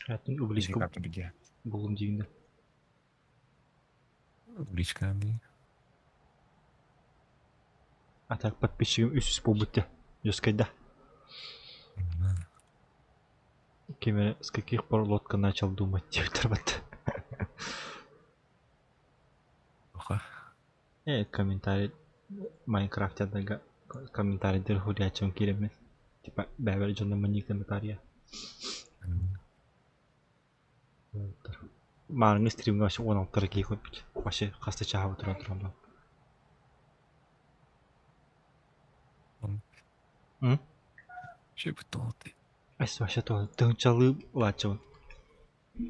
Атын Убличка Карта где? буллум диигин да. Табличка дии. А так подписчигым үс үс буолбут дии. Жесткайда. Ким эрэ с каких пор лодка начал думать диэбиттэр батта. Оха. Э, комментарий Майнкрафтядарга комментарийдер хуриачым киирэммин. Типа бэбэр дьонно маньык комментария. Маарыҥҥы стримҥа вообще уон алтара киһи көрбүт. Вообще хас да чааһы туран туран баран. М? Вообще Эс вообще то тыһынчалыы ылааччыбын.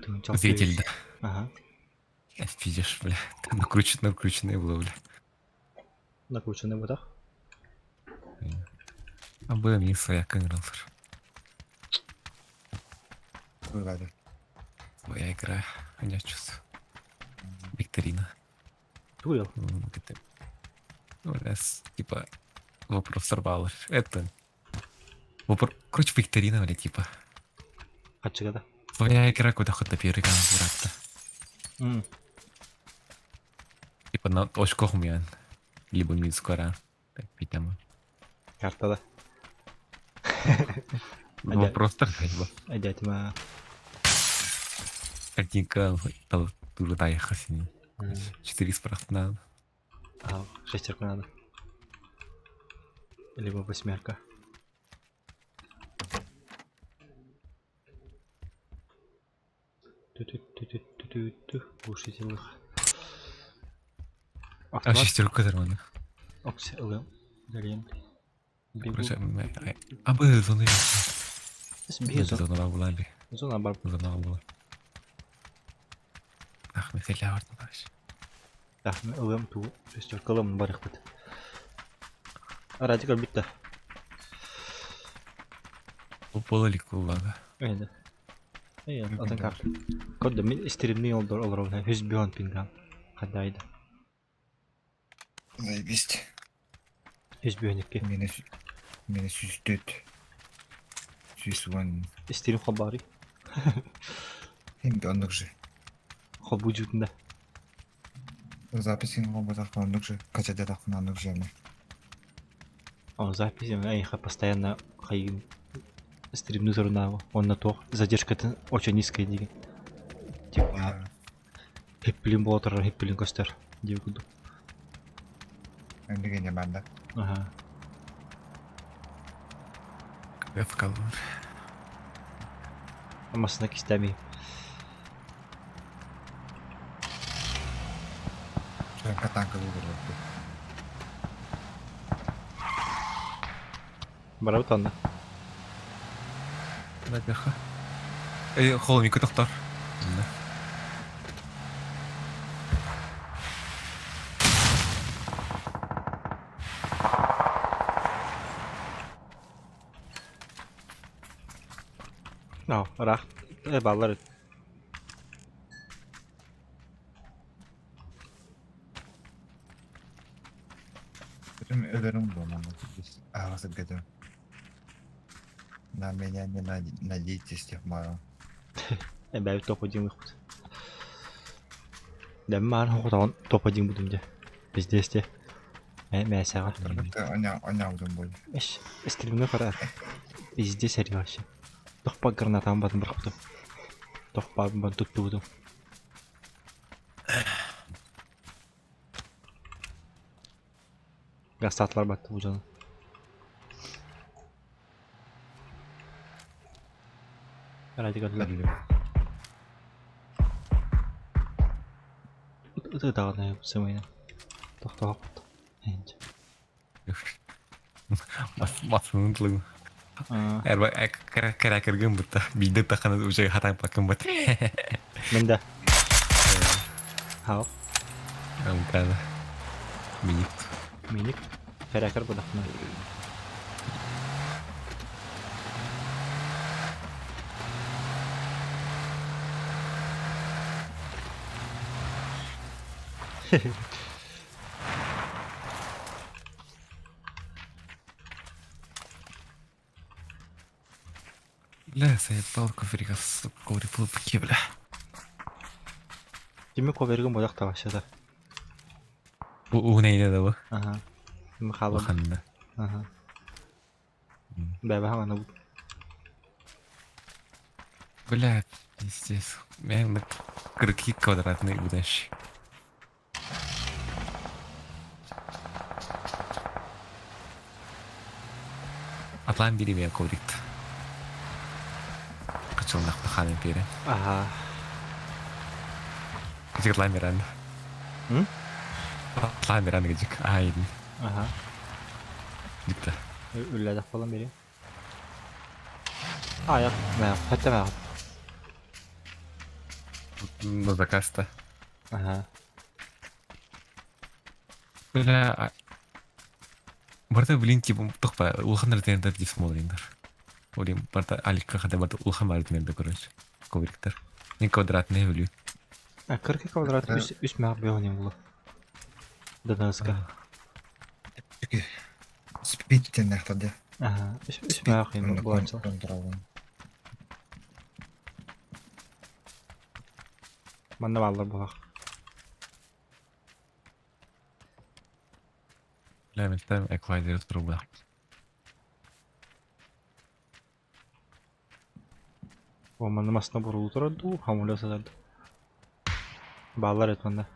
Тыһынчалыы. Зритель, да. Ага. Видишь, бля, там накручено, накрученное было, бля. Накрученный бытах. А было мне своя кыңырылыр. Бывает. Своя игра, я чувствую. Викторина. Тугуй Это, ну, бля, типа, вопрос сорвал. Это... Вопрос... Короче, викторина, бля, типа. Хаччыга да. Своя игра куда хоть первый канал брат Типа на очко хумян. Либо мискора. Так, питама. Карта да. Вопрос такой. Адятима. Картинка турдай хасини. Четыре справка надо. А, шестерку надо. Либо восьмерка. Ту-ту-ту-ту-ту-ту. Глушителых. А шестерку нормально. Окси, ЛМ. Залем. Бегу. А бы зоны. Бе Зона была би. Зона бар. Зона была. Ах, Михаил Артанович. Да, ЛМ ту шестерка ЛМ барыхпыт. Радикал битта. Буола илик буоллаҕа. Эйде. Эй, атын карта. Кодда мин стримни олдор олоробун хүс бион пингам. Хадайда. Заебись. Хүс бион икки. Мені сүүстэт. Сүүс уон. Стрим хабары. Хим оннук же. Хобу жутунда. Запись оҥорботахпын оннук же. Качадатахпын оннук же ама. Он запись эйха постоянно хайын стримни турунааҕы. Онно туох задержкатын очень низкая диген. Типа хиппилин буола турар хиппилин көстөр диир курдук. Оннук инньэ манна. Аха. ФК Массына кистэми. Катанка выбрал. Барабыт онно. Бэдэхэ. Эй, холомику тохтор. Оо, ыраах э бааллар Бүтүн өлөрүҥ буолан аһаҕас сиргэ На меня не надейтесь тех маю. Эбээбит топ-один ыхпыт. Дэммэ маан хотоҕун топ-один будум дьэ. Пиздец дьэ. Мэ мээсэҕэ. Оньаабытым буолла. Эш, стримҥэ көрөр. Пиздец эрий вообще. Тохпа гранатам батын бырахпытым. Тохпа бан туттубутум. Гастаатылар батты бу дьону. Ради көрдүлэр. Ыты даҕаны сымыйна. Тохтоохпут. Массыынын тылын. Эрба кэрэ бытта. Биирдэ тахана уже хатан пакын бат. Мен да. Хау. Амкада. Миник. Миник. Кэрэ будахна. Бля, заебал коврика, сука, коврик был бля. Тимми ковригын бодох вообще-то. Уһун эйне да бу. Ага. Михайлов. Улаханна. Ага. Бэбэ аны Бля, пиздец. Мен кырки квадратный будешь. Атлан бери мен коврикт. Качылнакты хан империя. Ага. Гыжык атлан беран. М? Атлан беран гыжык. Айдын. Ага. Дикта. Үлләдэх болан бери. Аяк. Мә, хәтта мә. На заказ-то. Ага. Бля, барда, блин, типа, тохпа, улахан ртендер дисмолриндер. Олим, барда аликка хада барда улахан бар короче. Ковриктер. Не квадратный блю. А 42 квадрат үс үс мә бионем булы. ДНСК. Спид теннехтаде. Ага. Үс үс мә кыйм булачы. Манна баллар булак. Бля, мен там эквайзер труба. О, манна масына бурулу турду, хамуля садарды. Баллар эт манда.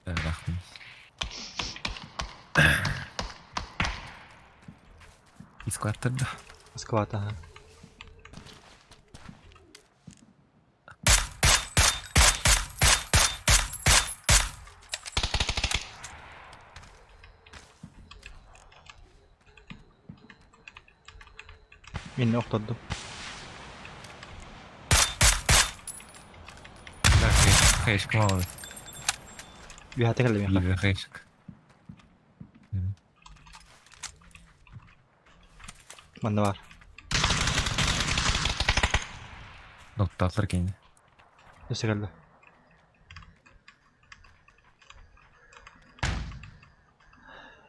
Рахман. Исквартер да. Склад, ага. Мин охтордум. Да, хэшк мало. Үһәтэ кэллэ миэхэ. Биир хэшк. Манна бар. Ноктатлар кини. Өссө кэллэ.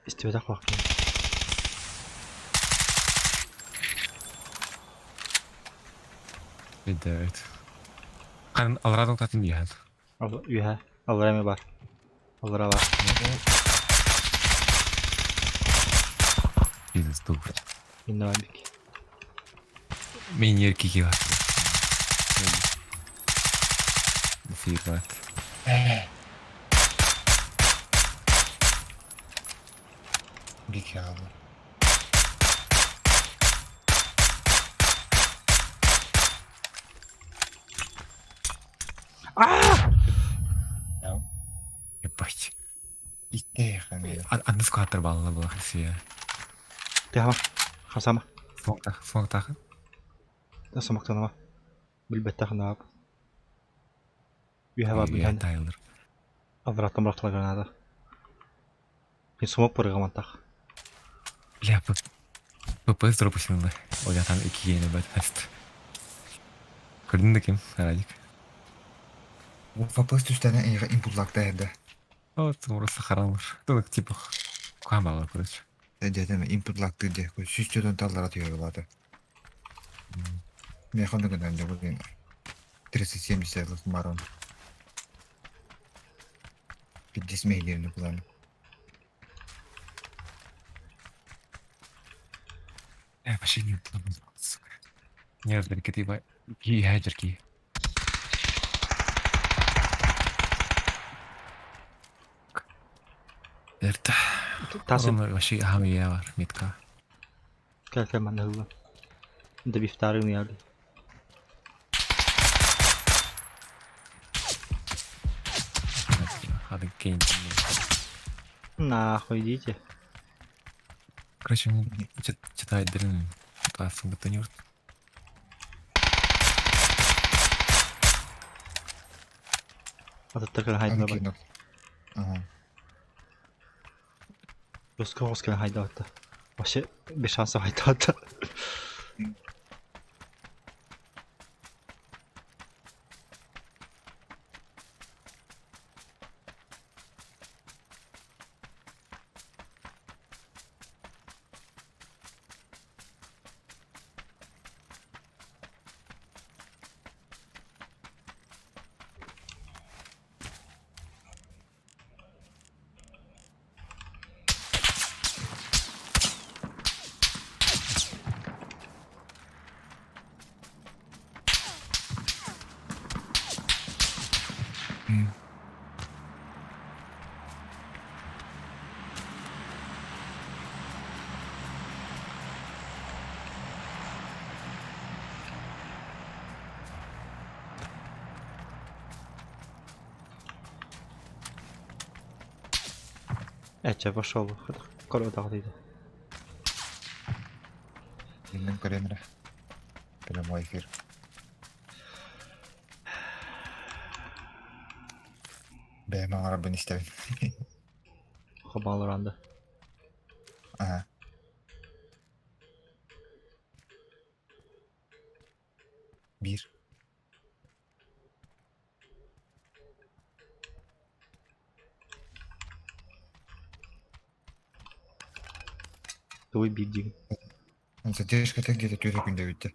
Истибэтэх куһаҕан. Видает. Хан алрадың татын яхан. Ал үһэ. Аллара эми бар. Аллара бар. Бизнес тух. Инна бар бик. Мен еркеге бар. Фирмат. Бик алды. Ебать. Итте ханы. Андыс куаттар балына була хасия. Тыһама. Хамсама. Смоктах, смоктах. Да самактанама. Билбеттэх наап. Үһэ бар билэн. Тайлер. Аллараттан бырахтылар граната. Мин смок бырыгамантах. Бля, ППС дропусинла. Ой, я там iki yeni бет фест. Көрдүң да ким? Радик. Вопрос түстәне эйге импультлакта эдә. Вот, просто харамыр. Ну, типа, куамала, короче. Дедем импультлакты де. Сүстөдөн таллара түйөр. Мен хонды гынан да бүгүн 370 марон. 50 мейлерини kullandım. Я вообще не удобно, сука. Нервный типа, ядерки. Это. Тасы вообще ахам бар метка. кэл кэл манна хылла. Да бифтары яды. Хады кейн. Нахуй идите. Короче, читает дрын. Тасың бітті. Аттар хайда бар. Ага. Русского хайда атта. Вообще без шансов хайда атта. Ээ, пошел, коротаҕытыйда. Иннин көрөн эрэ. Прямой эфир. Бэйэм оҥорорбун истэбин. Хабааларанды. Аа. Биир. Тугуй биир диигин? Задержката где-то түөрт күндэ бүттэ.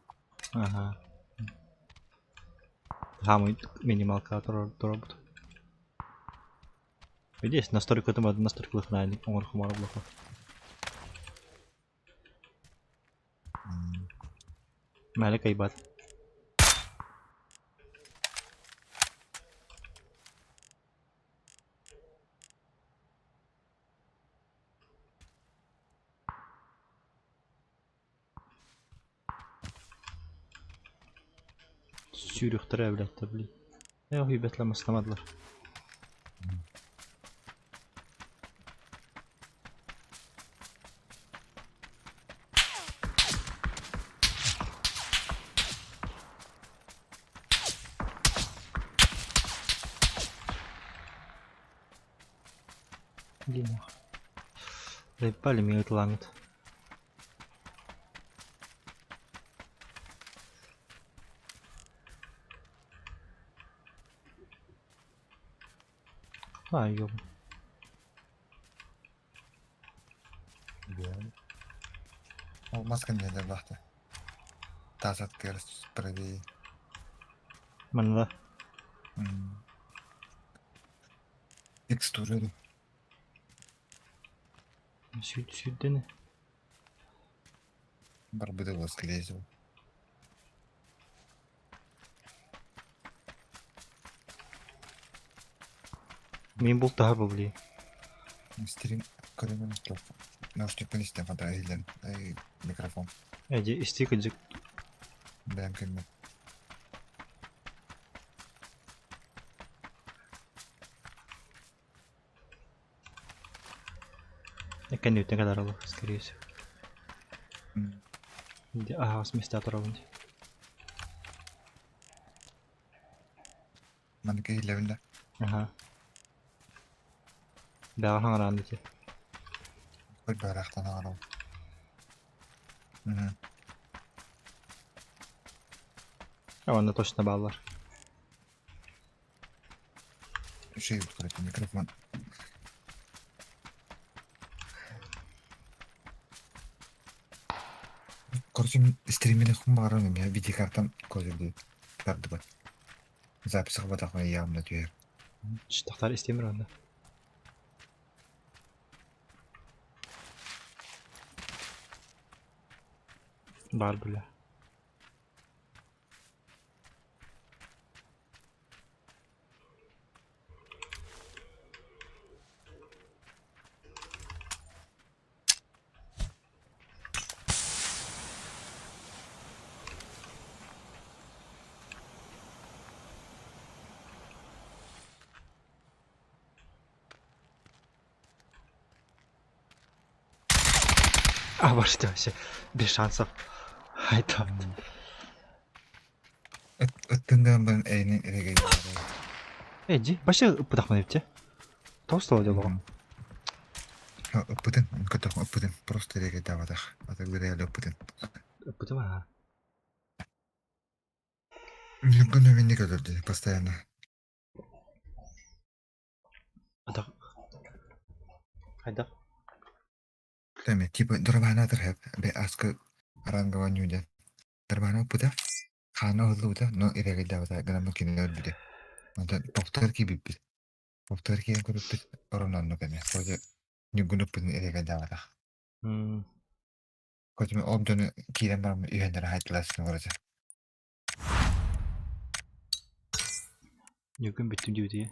Аха. Самый минималка турабыт. Видишь, настройка там настройка оҥор хумара блока. Мээнэ кыайбат. Сүүрүөхтэрэ эбилэттэ блин. Ээ уһуйбэтлэ мастамадылар. Заебали меня ламит. А, ёб. Ол маска не бахта. Таас аттыгар правее. Манна Текстура. Сүүрдэни. Барбыта была, скорее всего. Мин бултаһар бу блин. Стрим көрөмөн суох. Наушникпын истэн хата иһиллэн микрофон. Эдьи истии кыдьык. Бэйэм кэммин. Кэнниттэн кэлэр олох, скорее всего. Аһаҕас миэстэ турабын дии. Маннык иһиллэбин да? Аха. Бэҕэ хаҥараан дии. Хоть быраахтан аҕалабын. Онно точно бааллар. Үчүгэй короче микрофон. Короче, стримини хум баҕарар эмиэ видеокартам козырдыы тардыбат. Запись хабатахпына явно түһэр. Тахтар истиэмир онно. Баар бля. А, башта вообще без шансов. Айта. Ыттыҥ бан эйнин эрэгэй. Эдди, вообще ыппытахмын эбитэ. Тоҕус делоҕум. Ыппытын, көтөх ыппытын, просто эрэгэй даабатах. Ата гүрээлэ ыппытын. Ыппытым аа. Мүмкүн минник өлөрдү постоянно. Атах. Хайдах. Тэме типа дорбана тырһап бе аска рангован нюдя. Дорбана ыппыта, хаана ыһыллыбыта, но эрэгэй даабата гынан кинини өлбүтэ. Онтон повтор киирбиппит. Повтор киирэн көрбүппүт орон оннук эмэ. Короче, ньургун ыппытын эрэгэй даабатах. Короче, ол дьону киирэн баран үһэннэрэ хайдыласын короче. Ньургун бүттүм диэбитигэ.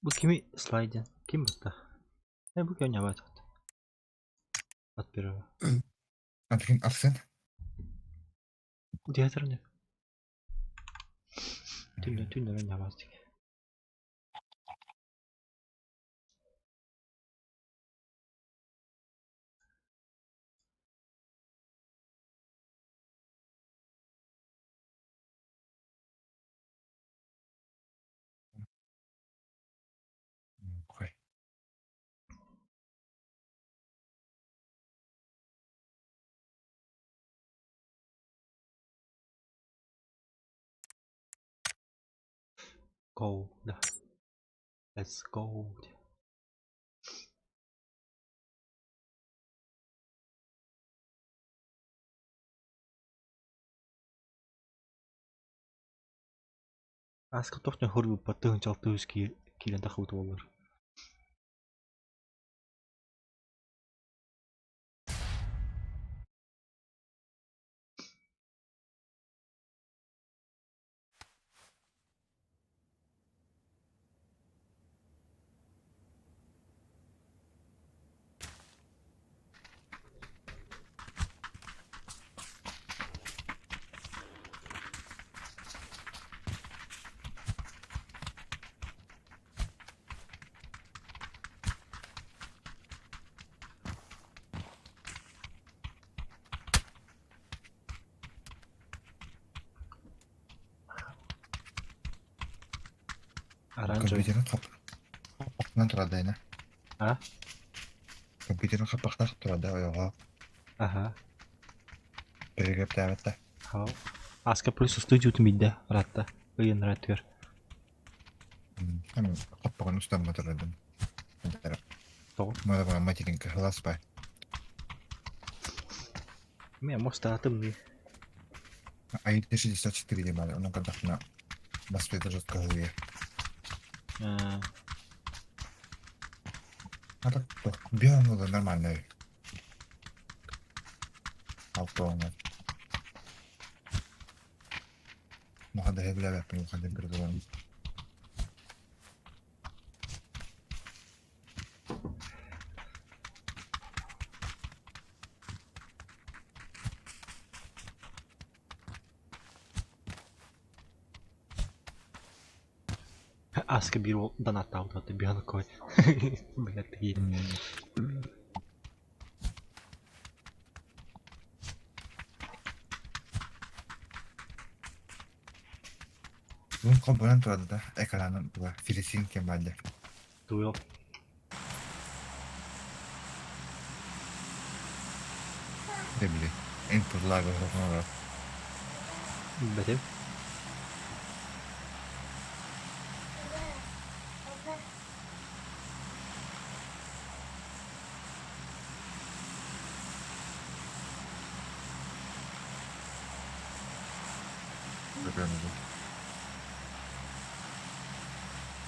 Бу кими слайден? Ким бутта? Э бу кем нябат. От первого. Антикин Арсен? Театрны. Түннө түннө нябат. Go да. Let's go. Ааска туох диэн хоруйбуппар тыһыынча алта үс киирэн тахсыбыт буоллар. Оранжевый. Компьютерин хаппахтанан турар да ини. А? Компьютерин хаппахтаах турар да ойоҕо. Аха. Перегрептээбэт да. Хау. Аска плюс студию мидде ратта. Ыйын ратыгар. Хаппаҕын устамма турардым. Тоҕо? Мара материнка хыласпай. Мен мостаатым дии. Аида 64 диэн баар, онон көрдөхпүнэ Москвада жестко ыһыйар. А так бион было нормально. Алтуоннар. Махадаһы билээбэппин улахан температураны. Аска биир уол донаттаабыт бианкой. Блядь, такие. Бүгүн холбонон турар да экраным тула филисин кем бааллар. Туйо. Дэ били input lag олорор. Билбэтим.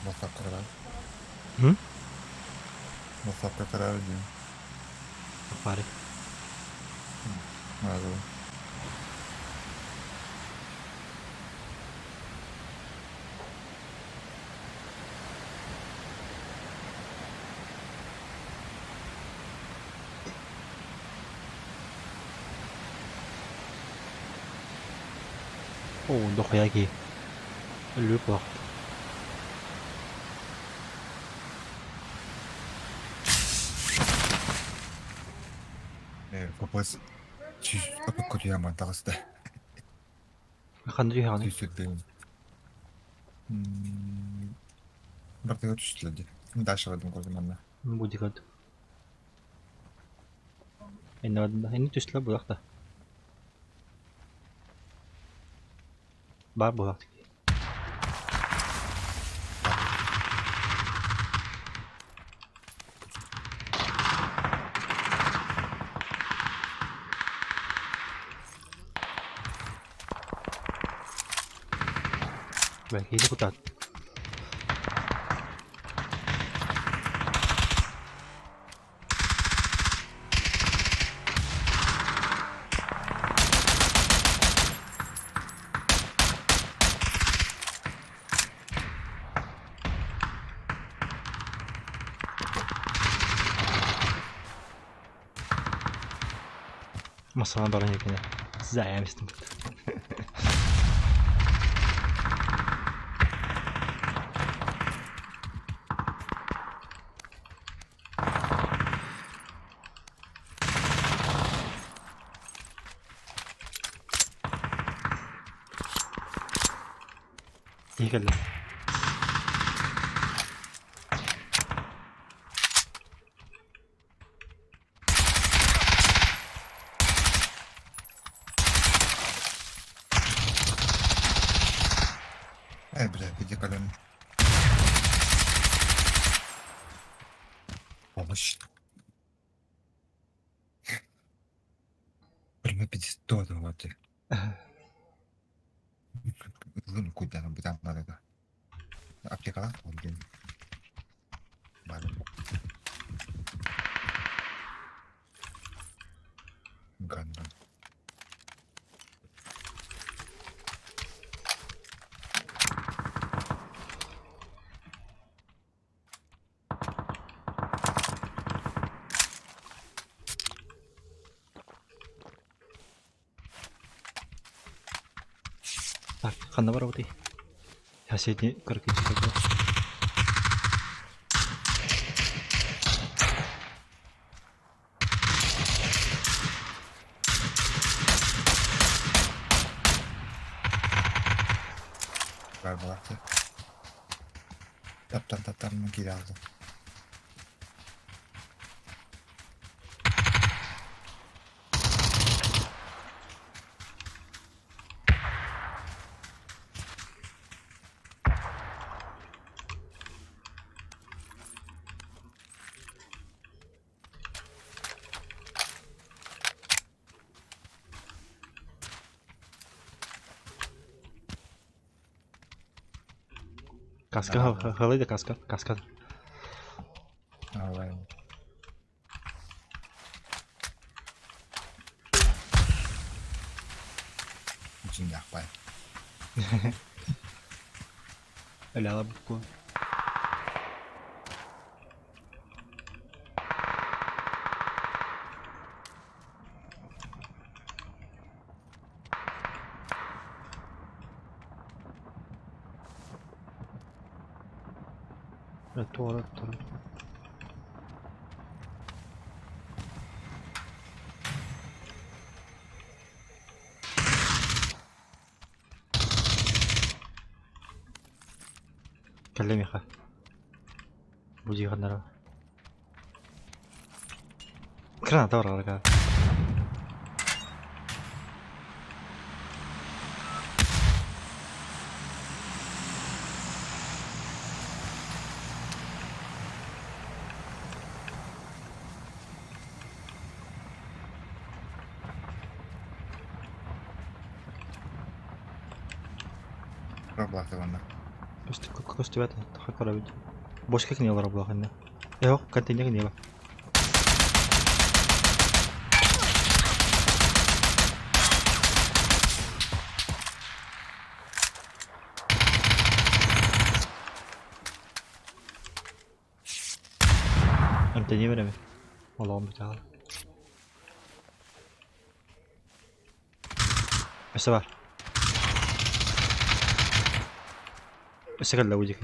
Мосакка карар. М? Мосакка карар диэн. Пары. Наада. Оо, дохуя киһи. Өлүү кулак. Копос сүүс опукка түһэн таҕыста. Ханна түһэҕиний? Сүүс сүүрбэ. Бартыга түстүлэр дии. Дальше бардым көрдүм манна. Будигат. Инни түстүлэр буолах да. Баар буолах Бэкиини кутаат. Массана баран екене. Заемстим. Киһи кэллэ. Э, бля, иди колен. Помощь. Прямо 50 вот. Ылын куйдан бытан барыга. Аптекалаах буолдун. Бары. Ганна. Так, ханна барабытый? Соседний кыргызчик. Бар буолаахтар. Таптан таптан киирэ алды. Каска халыйда каска, каска. Давай. Дьиҥнээх бай. Өлөҕө букку. Туора тура. Кэллэ миэхэ. Бу дьиэхэннэрэ. Граната барарга. Проблатыванна. Көстүбэт көрөбүт. Бочка кинилэр буолахынна. Эһок контейнер кинилэр. Эмтэниэ береме. Олоҕум бүтэ Өссө баар. Өссө кэллэ бу диэки.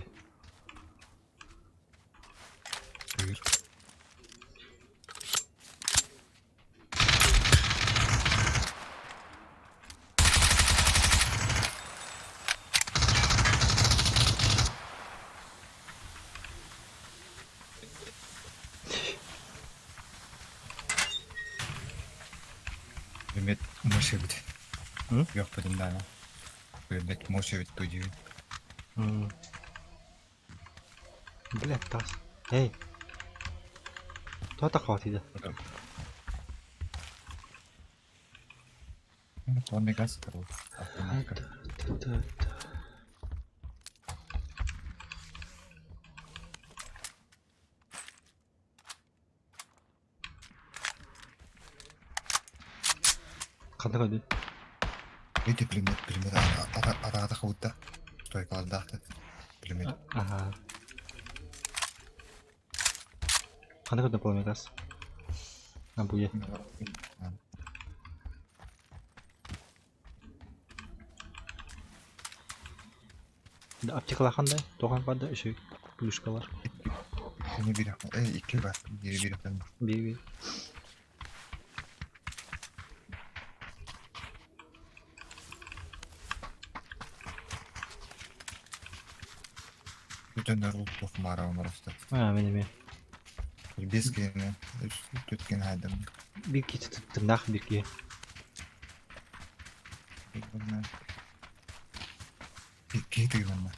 Мөмөт мощь эбит. М? Үөхпүтүн даҕаны. Мөмөт мощь эбит дуу диибин. Блядь, таас. Эй. Тоҕо таххаатыйда? Тонный газ автоматка. Ханна көрдүн? Видите, пулемет, пулемет атаҕата хабытта. Стойкалардаахты. Пулемет. Аха. Ханна көрдүн пулемет А буе. Аптекалар хандай? Тоған барды үші плюшкалар. Иккини биир икки бар. Биир биир Биир биир. Бүтэн туох маара оҥоросто. А, мен эмиэ. Биэс киһини, үс түөрт киһини хаайдым. Биир киһи тымнаах биир киһи. Киһи тыгынна.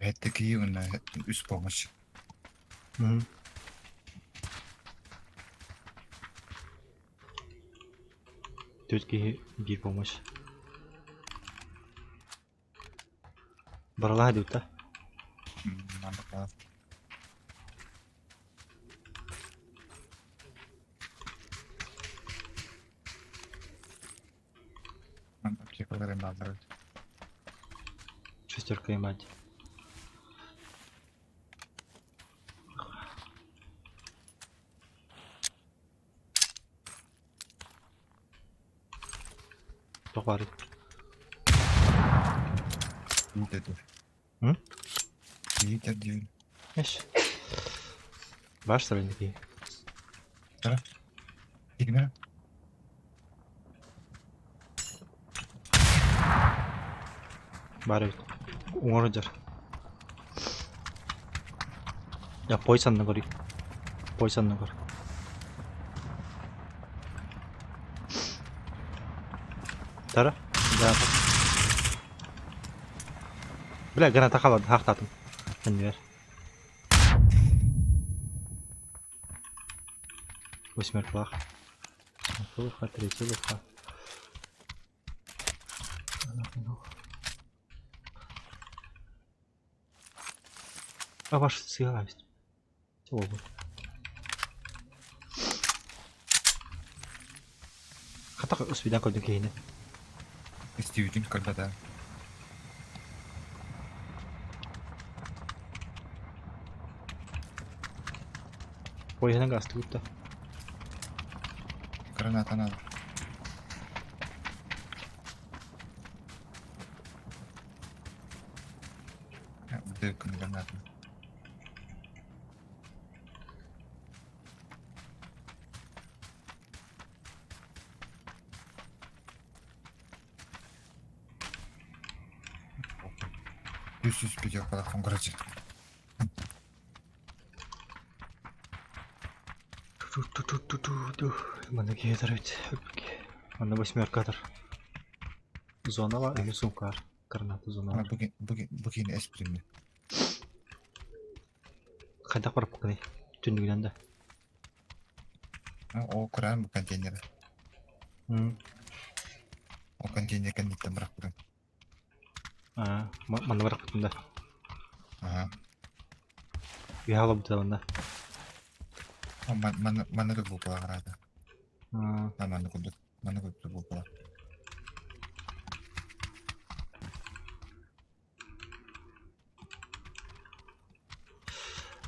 Эттики уонна үс помощь. Түөрт киһи биир помощь. Баралаһа дуу та? Маннык аптекалар бааллар эбит. Шестерка и мать. Туох баарый? Биитэр диир. М? Биитэр диир. Эш. Баар сырынники. Тара. Игнера. Баар эбит. Уҥар сылдьар. Я пой санныгар Пой санныгар. Тара. Да. Бля, граната хаалларда, хаахтаатым. Кэннибэр. Восьмеркалаах. Луха, третий луха. А ваш сыга Буолбут. Хата успедан көрдүм киһини. Истибитин көрбөтө. Поеһынан гаастыбыт да. Граната надо. Дыркын граната. Үс үс пятеркалаах короче. Ту-ту-ту-ту-ту. Манна киһи эбит. Манна восьмеркатор. Зонала или сумкар. Граната зонала. Бу киһини эспитим. Хайдах бараппыккыный? Түннүгүнэн да. Ол кураан бу контейнер. Ол контейнер кэнниттэн бырахпытым. Аа, манна бырахпытым да. Аха. Үһэ олорбута манна. Манна манна да булкулаах Манна курдук манна курдук булкулаах.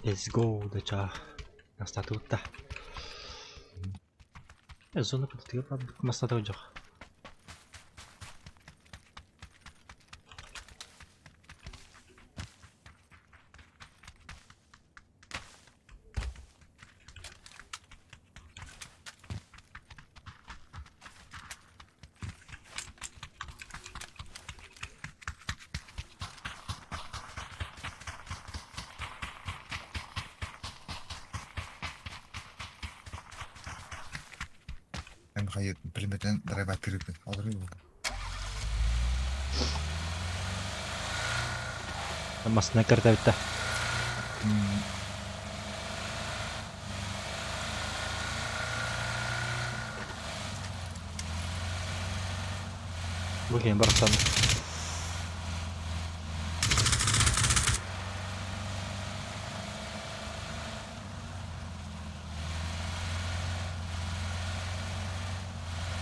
Let's go, доча. Настатыбыт да. Зона кытытыгар мастата дьох. Эн хайы пулеметен драйваттырыппын. Олору Массына кэртэбиттэ. Бу киһи барахсан.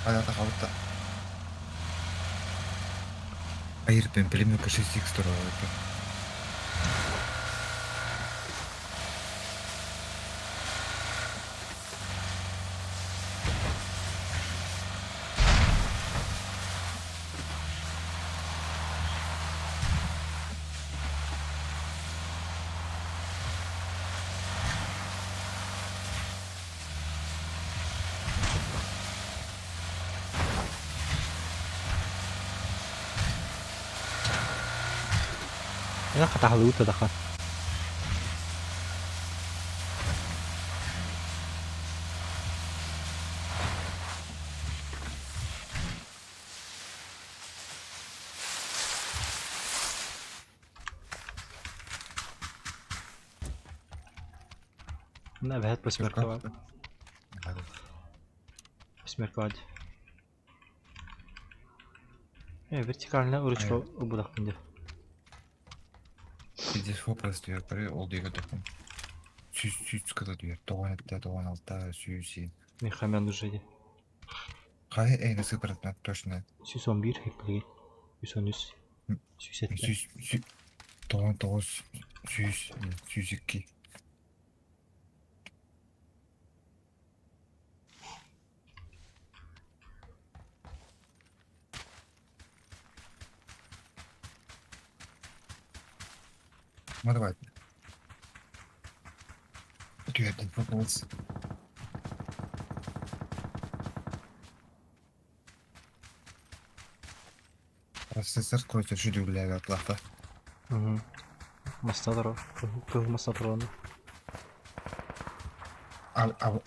Хайата халта. Айырпын пулеметка 6х тураллар. Эн хатаһалыы тадахан. На эбэһээт восьмерка баар. Восьмерка баар дии. Вертикальная ручка ылбатахпын дии. Пиздец вопрос түһэр ол диэки тохтон. Сүүс сүүс кыта түһэр. Тоҕон этте, тоҕон алта, сүүс син. Михамян уже дии. Хайа эйне сыпыратна точно. 111 билигин. 113. 107. Сүүс сүүс тоҕон тоҕус сүүс сүүс икки. Ну давай. Түһэрдин вопрос. Процессор короче шүдүрлээбэт лафа. Угу. Маста Кыһыл маста турар.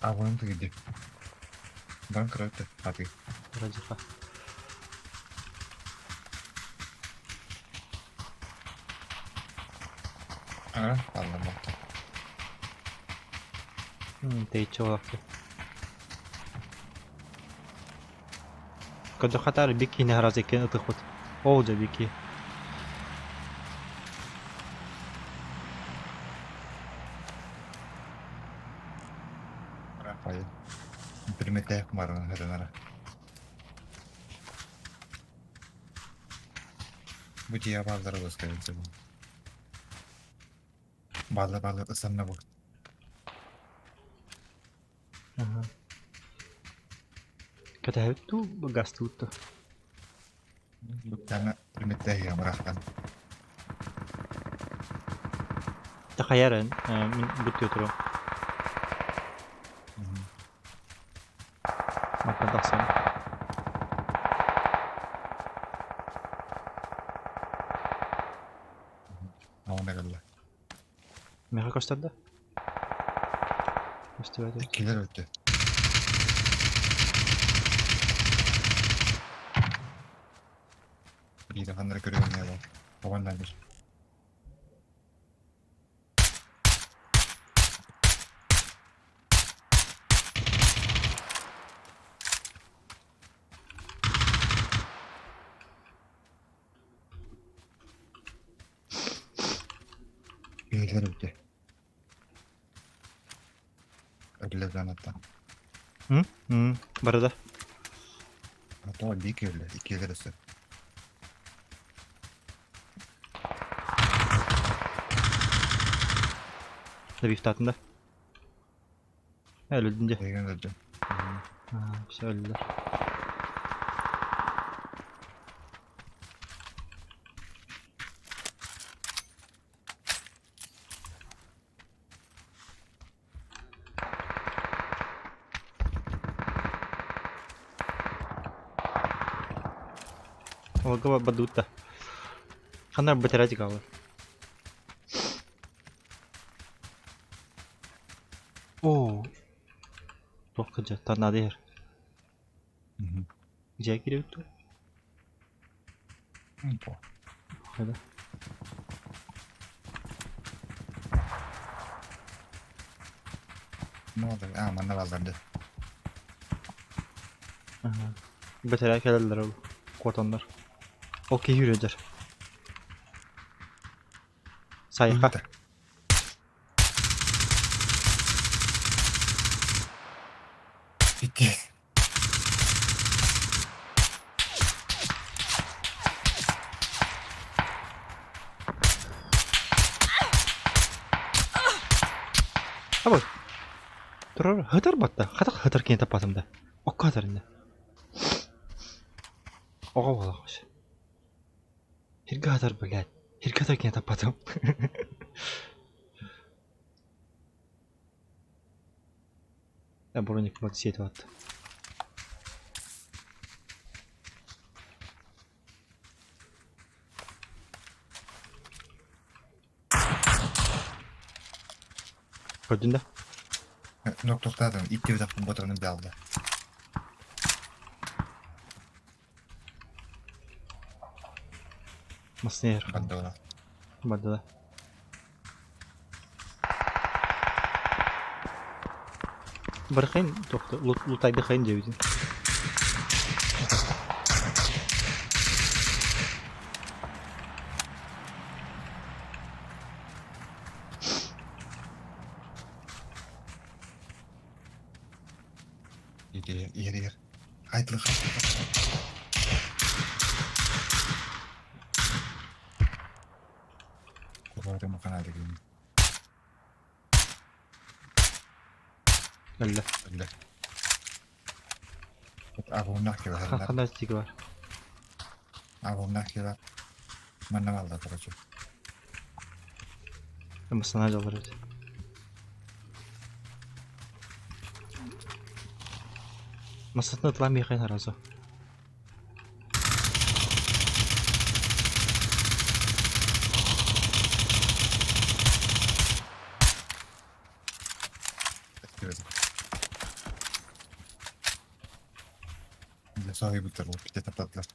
Абонент где? Дан короче, а ты? Радиха. А, ладно, вот. Тэйчи олохто. Көрдөххө бик киһини араас иккиэн ытыхпыт. Ол дьэ бики. Рафаэль. Примете баран хатанара. Бу дьиэ бааллара выскажется. Баалла баалла ысанна бу. Ага. Кэтэһэбит дуу, гастыыбыт дуу? Бүктэҥэ примете бырахтан. Хайа эрэн, мин бүттүү туруом. Мантан тахсан. Аҕам эрэллэ. Миэхэ көстөр да? Көстүбэт. Иккилэр өттө. Биирэ ханнара көрүҥҥэ буол. Оҕоннор бир. Биһилэр үтэ. Өллө аттан. Барыда. А то биир өллө, иккиэлэр өссө. Добивтаатын да? Өлүлдүн дьэ. Эйигин өлдүм. Все өллүлэр. Олга бадутта. Ханна бэтэрэтик аалар. Оо. Туох кыдьа, торнадо иһэр. Дьиэ киирбит дуо? Хайда? А, манна бааллар Бэтэрээ кэлэллэр ол куотаннар. Ол киһи үрүөдэр. Сайха. Икки. Абы. Турар хытар батта. Хатах хытар киһи таппатым да. Окко хатар инде. Оҕо буолаҕас. Хиргэ хатар, блядь. Хиргэ хатар киһи таппатым. Броник вот сиэтэ батта. Көрдүн да? Ноктохтаатым, икки битахпын ботурунун баалда. Маснер. Бардыла. Бардыла. Бархайн тохто лутайдыхайн диэбитин. Иһэр иһэр. Хайдылы Өллө. Өллө. Абумнах киһи Ханна стик бар. Абумнах киһи Манна балда короче. Эмоционально алар эбит. Масатын ытла миэхэ сразу. Соһуйбуттар питэ таптатылар.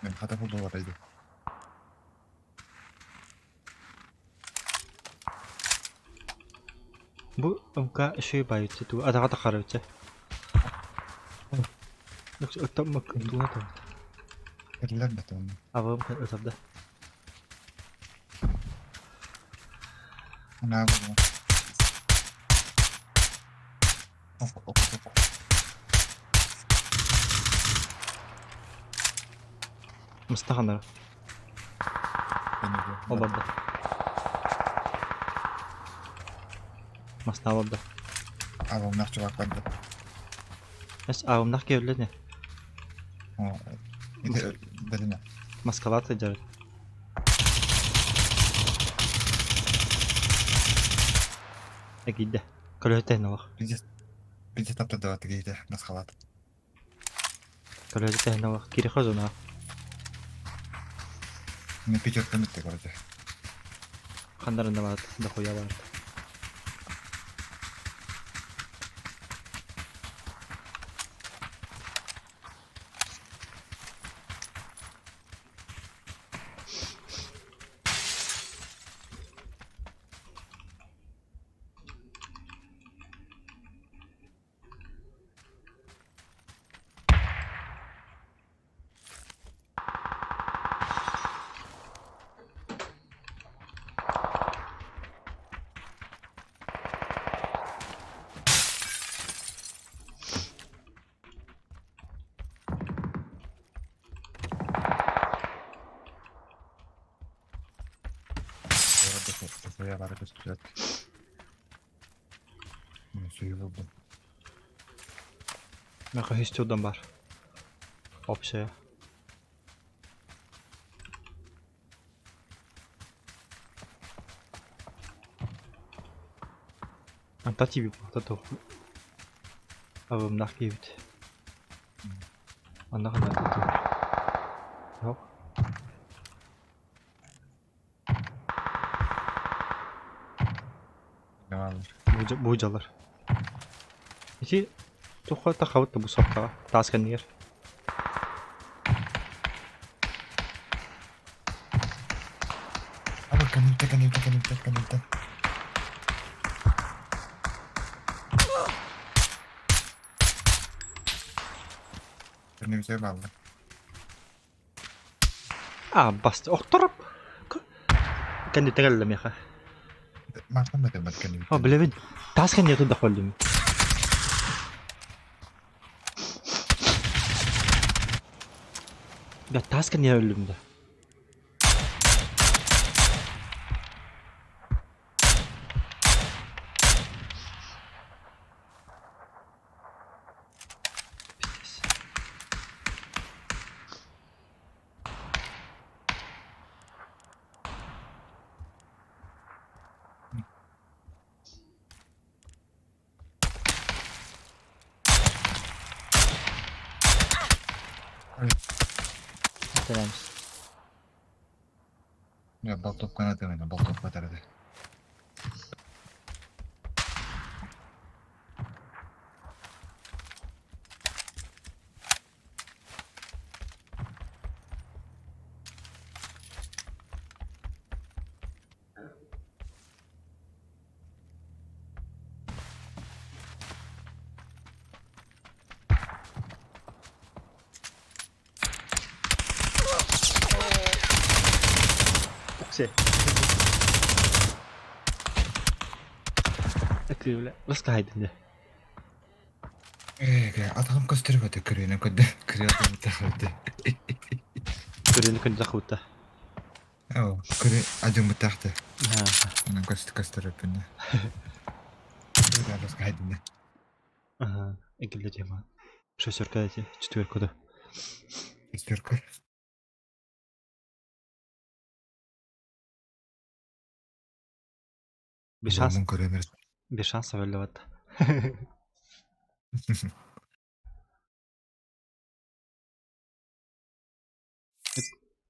Мен хата булдулар Бу МК үчүгэй баайбыт тугу атаҕа таххарабыт Оттон тугу Кэллэр да тугун. Абым ытарда. Унаа буолуо. Мыстаханара. Олордо. Мастаа олордо. Абымнах чувак барда. Эс абымнах киһи Ити бэлинэ. Маскалаат сылдьар. Экийдэ. Көлөһүтэ олох. Биде таптадыва тигиите маскалаат. Көлөһүтэ олох. Кириха зона. Мен пятерка митте короче. Хандарында бар, дохуя бар. Дохуя бар көстүлэр. Суyu булдум. Меха үс бар. Общая. Анта тиби буолта туох абымнах киһибит. Онно ханна Yok. Бу дьалар. Ити тухха тахабыт да бу сопкаҕа таас кэннигэр. Аба кэнниттэн кэнниттэн кэнниттэн кэнниттэн. Кэнниттэн баалла. А, басты. Охтороп. Кэнниттэн кэллэ миэхэ. Мартан да кэлбэт кэнниттэн. О, билэбин. Таас кэнниттэн да холлум. Да таас кэнниттэн өллүм да. Пиздец. Тэрээмс. Я болтовканы атыылайна, болтовка атарады. Ыкыы бля. Ласкаһайдын дэ. Ээ, атаҕым көстөр көтө көрүөнэ көрдө көрүө атыммыттаах Көрүөнү көрдө хабытта. Оо, көрү адьыммыттаах да. Онон көстө көстөр өппүнэ. Ласкаһайдын дэ. Ага, эгилле тема. Шестерка эти, четверка да. Шестерка. Без шанс. Мун көрөмөр. Без шансов өллөбөт.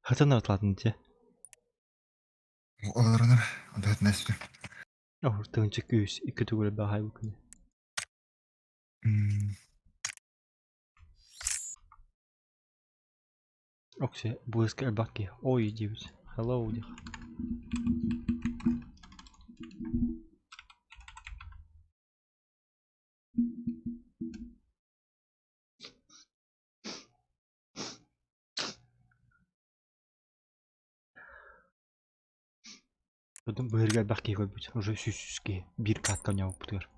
Хатын атлатын те. Олоронор, онтон нэстэ. Ор тыынча күүс икки түгүл баһай бу күнү. Окси, близко элбэх Ой диэбит. Hello диэх. Потом быһырга элбэх киһи көрбүт. Уже сүүс киһи биир катка оонньообуппутугар.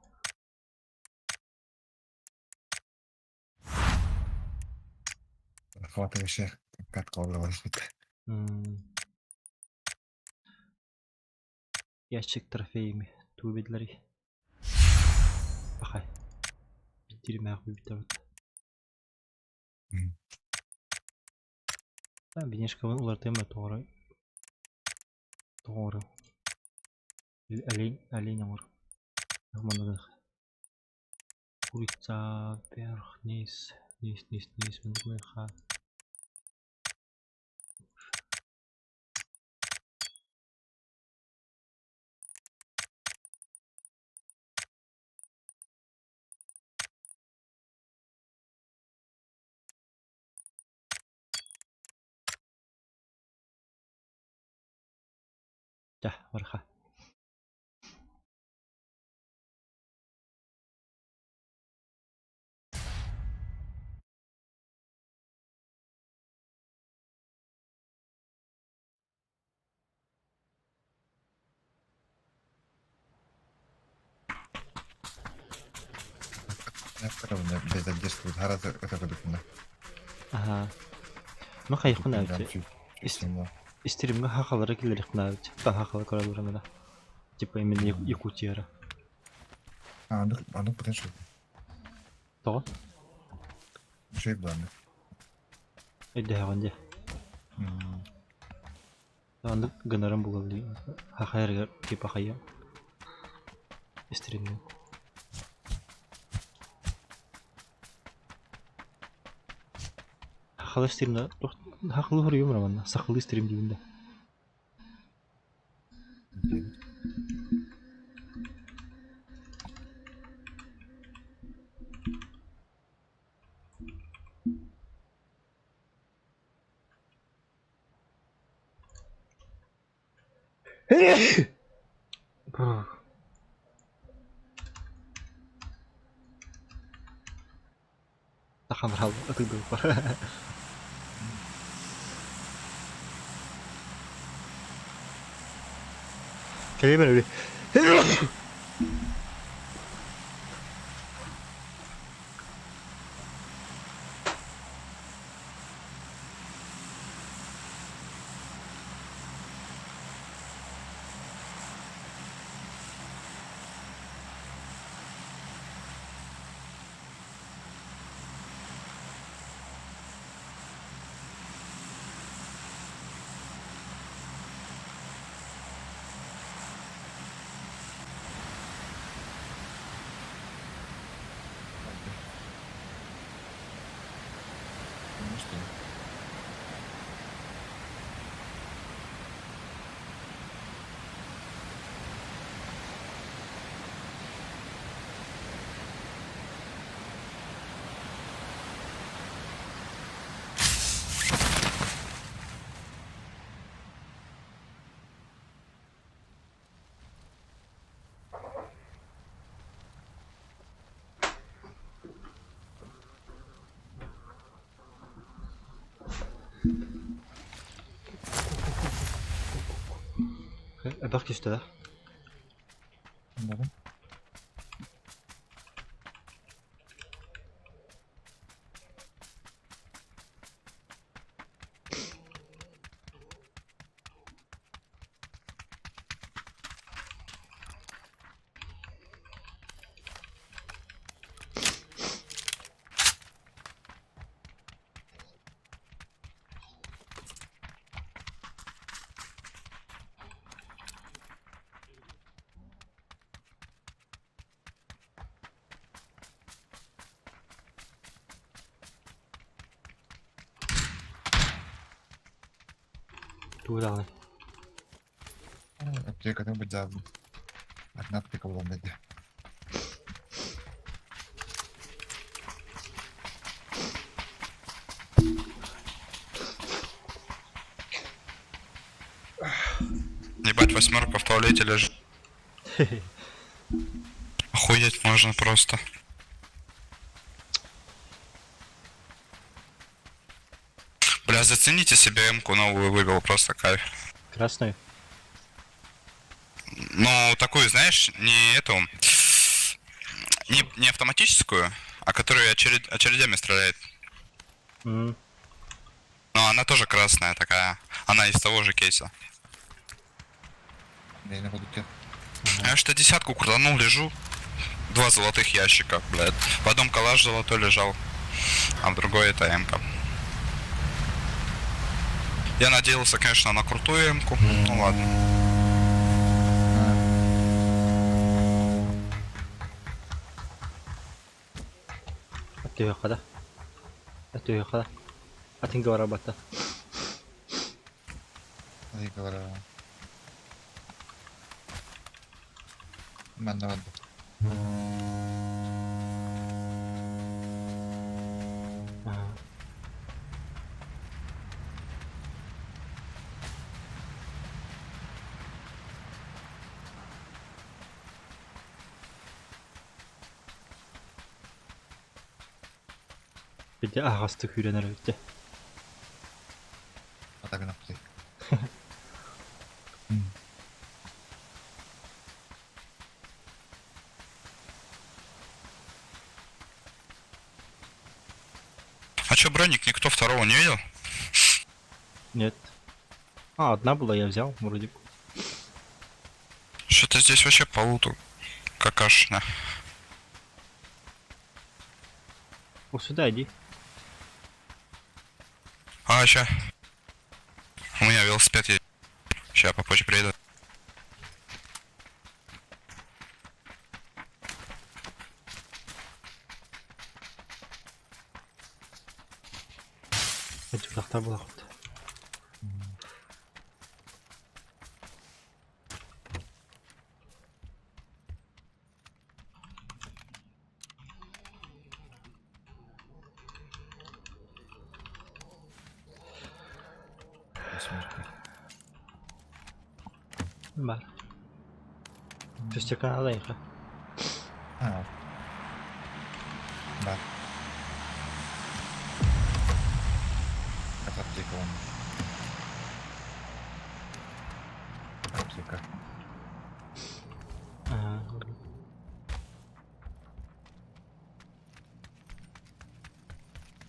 Хватает вообще катка олорбут. Ящик трофеями тугу билэрий? Пахай. Биттиримээх бүтэбит. Бинешкабын уларытыам да тоҕоро тоҕоро олень олень оҥор манныгы Курица вверх, вниз, вниз, вниз, вниз, вверх. Чэ, барха. Без задержки это Аха. Ну хайхун эбит. Истиримҥэ хахалара киллэриэхпин эбит. Хахала көрөллөр Типа именно Якутияра. А, ну потенциал. Тоҕо? Үчүгэй буолан. Өйдөһөҕүн дии. Оннук гынарым буолуо дии. Хахайарыгар типа хайа стримҥэ. Хахалыы стримҥэ туох хахалыы суруйуом эрэ манна сахалыы стрим диибин да. Сахамрал ытыгдыыллар. Кэлиэм эрэ Элбэх киһи да? Тугу даҕаны. Аптекатын быдьаабын. Атын аптека булан биэрдэ. Ебать, восьмерка в туалете лежит. Охуеть можно просто. Бля, зацените себе М-ку новую вывел, просто кайф. Красную? Ну, такую, знаешь, не эту, не автоматическую, а которая очередями стреляет. Но она тоже красная такая. Она из того же кейса. Мэйнэ кудук Я что десятку крутанул, лежу. Два золотых ящика, блядь. В одном калаш золотой лежал, а в другой это М-ка. Я надеялся, конечно, на крутую М-ку. Ну ладно. Аттыһыахха да. Аттыһыахха да. Атыҥга барабата. Говорю. Манна барда. Ага. Били аһаҕастык үүрэн эрэ бүттэ. Атагын апты. А чё, броник никто второго не видел? Нет. А, одна была, я взял, вроде. Что-то здесь вообще по луту какашня. О, сюда иди. А, ща. У меня велосипед есть. Ща попозже приеду. Этих была хоть. Восьмерка. Бар. Шестерка надо их. А. Да. Это аптека он. Аптека. Ага.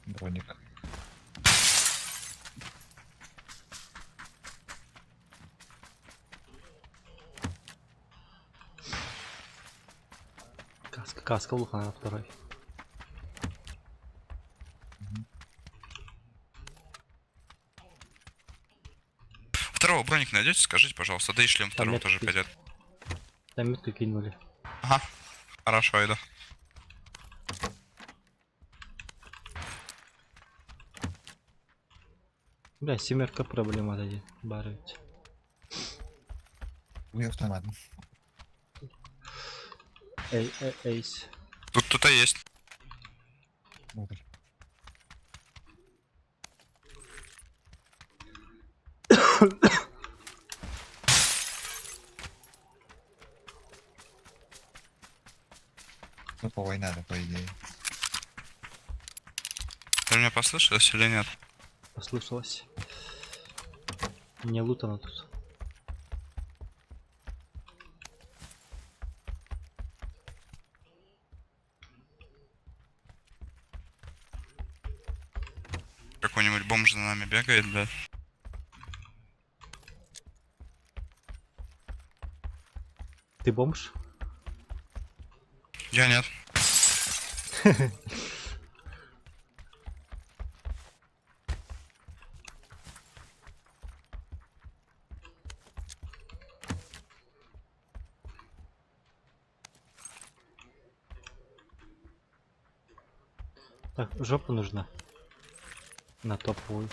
Броник. Каска, каска улахан второй. Второго броник найдете, скажите, пожалуйста. Да и шлем второго метки тоже есть. пойдет. Там метку кинули. Ага. Хорошо, иду. Бля, семерка проблема дадит. Бар ведь. Уй автомат. Эй, эй, эйс. Тут кто-то есть. Внутрь. Топовой надо, по идее. Ты меня послышалось или нет? Послышалось. Не лутано тут. Какой-нибудь бомж за нами бегает, блядь. Ты бомж? Я нет. Так, жопа нужна. На топовую.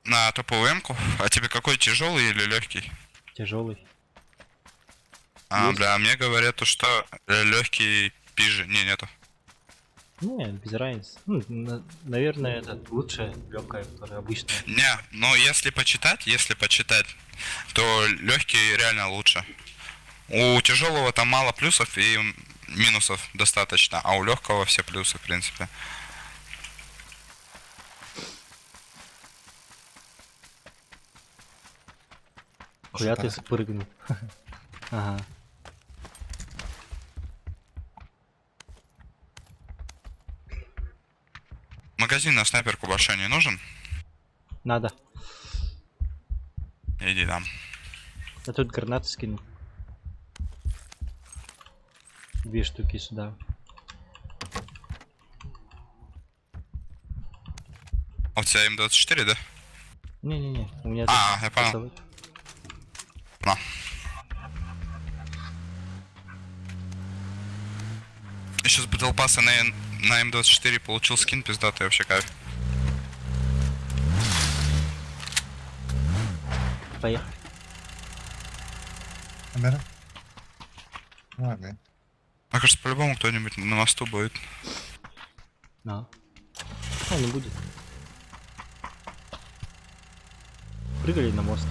На топовую эмку? А тебе какой тяжелый или легкий? Тяжелый. А, Есть? бля, а мне говорят, то, что легкий пиже. Не, нету. Не, без разницы. Ну, наверное, это лучшая легкая, которая обычная. Не, но если почитать, то легкий реально лучше. У тяжелого там мало плюсов и минусов достаточно, а у легкого все плюсы, в принципе. Куда ты спрыгнул? Ага. Магазин на снайперку большой не нужен? Надо. Иди там. Я тут гранаты скину. Две штуки сюда. А у тебя М24, да? Не-не-не, у меня А, тут я понял. пистолет. На. Еще с Battle Pass на М24 получил скин пиздатый, вообще кайф. Поехали. Бери. Ладно. Мне кажется, по-любому кто-нибудь на мосту будет. На. А, не будет. Прыгали на мост.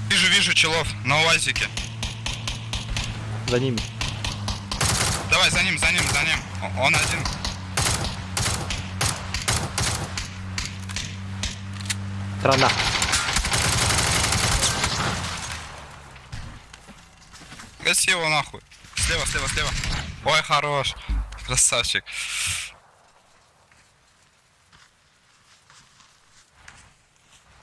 Вижу, вижу челов на УАЗике. За ними. Давай, за ним, за ним, за ним. Он один. Трана. Гаси его нахуй. Слева, слева, слева. Ой, хорош. Красавчик.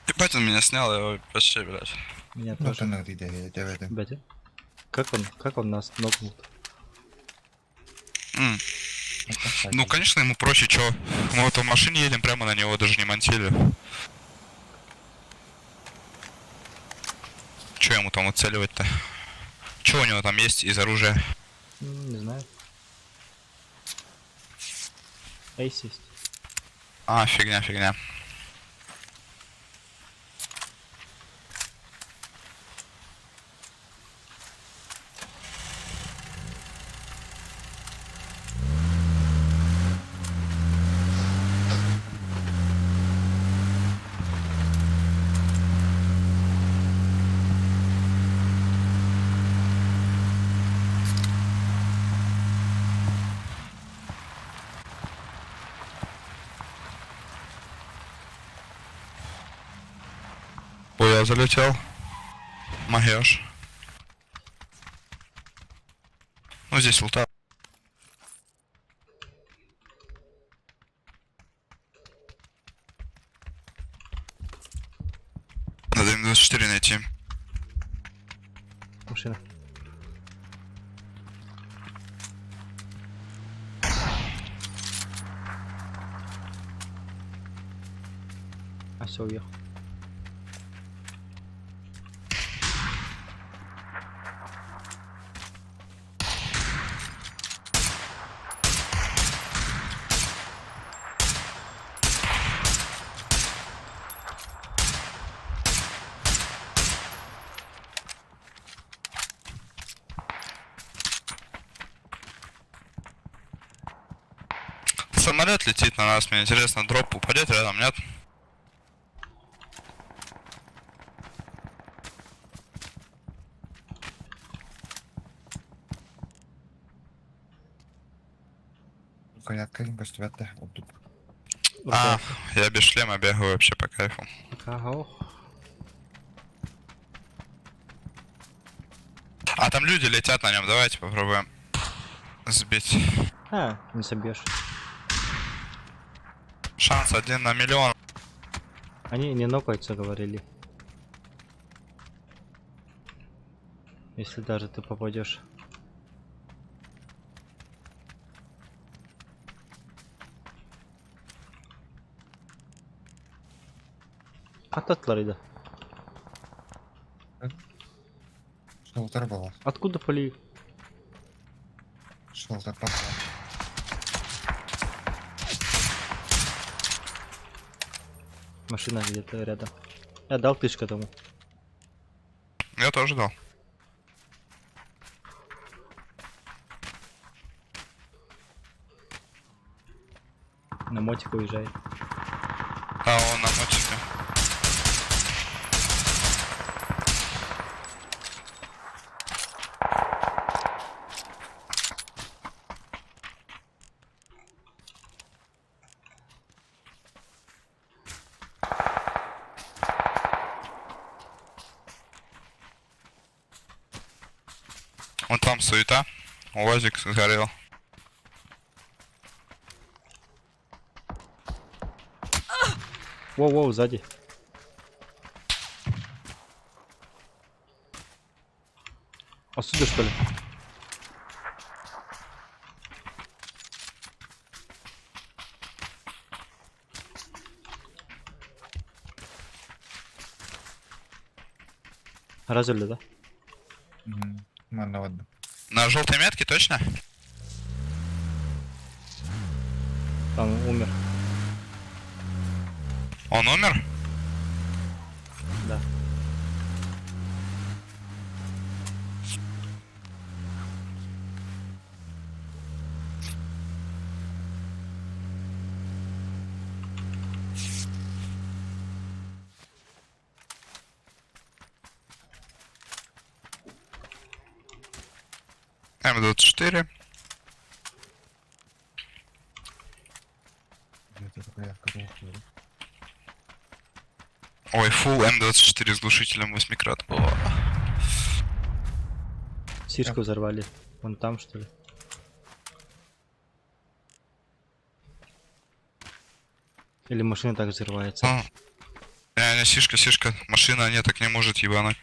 Ебать, он меня снял, я вообще, блядь. Меня Ну, тоже. то на идея, я в этом. Батя. Как он нас нокнул? Ну, конечно, ему проще, чё. Мы вот в машине едем, прямо на него даже не мантили. Чё ему там уцеливать-то? Чё у него там есть из оружия? Не знаю. Эйс есть. А, фигня, фигня. Ой, я залетел. Могешь. Ну, здесь лута. Надо М24 найти. Машина. А все, уехал. Самолет летит на нас, мне интересно, дроп упадет рядом, нет? Кэлин көстүбэт да ордук. А, я без шлема бегаю вообще по кайфу. Ага. А там люди летят на нем, давайте попробуем сбить. А, не собьешь. Шанс один на миллион. Они не нокаются, говорили. Если даже ты попадешь. Ататлар иди. Шолтар была. Откуда поли? Шолтар попала. Машина где-то рядом. Я дал тычку тому. Я тоже дал. На мотик уезжает. А он на мотике. Вон там суета. УАЗик сгорел. Воу-воу, сзади. Отсюда что ли? Разрыли, да? Манна ладно. На желтой метке точно? Там умер. Он умер? Да. М24. Где-то такая коробка. Ой, фул М24 с глушителем 8 крат было. Сишку взорвали. Вон там, что ли? Или машина так взрывается? А. Не, не, сишка, сишка. Машина, нет, так не может ебануть.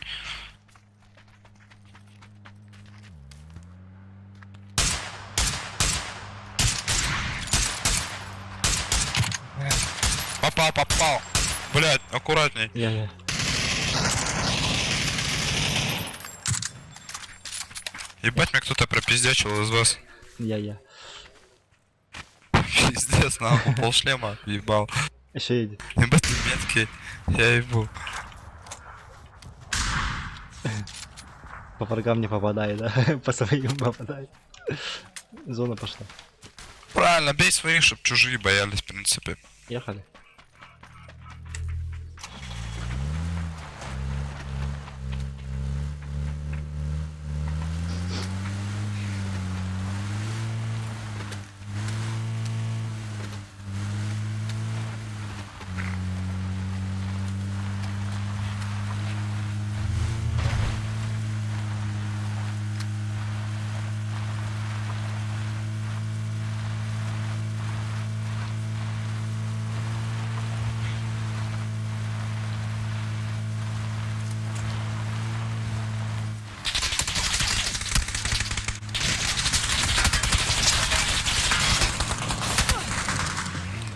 Попал, попал. Блять, аккуратней. Я-я. Ебать, меня кто-то пропиздячил из вас. Я-я. Пиздец, нахуй, полшлема ебал. Еще едет. Ебать, ты меткий. Я ебу. По врагам не попадает, да? По своим попадает. Зона пошла. Правильно, бей своих, чтоб чужие боялись, в принципе. Ехали.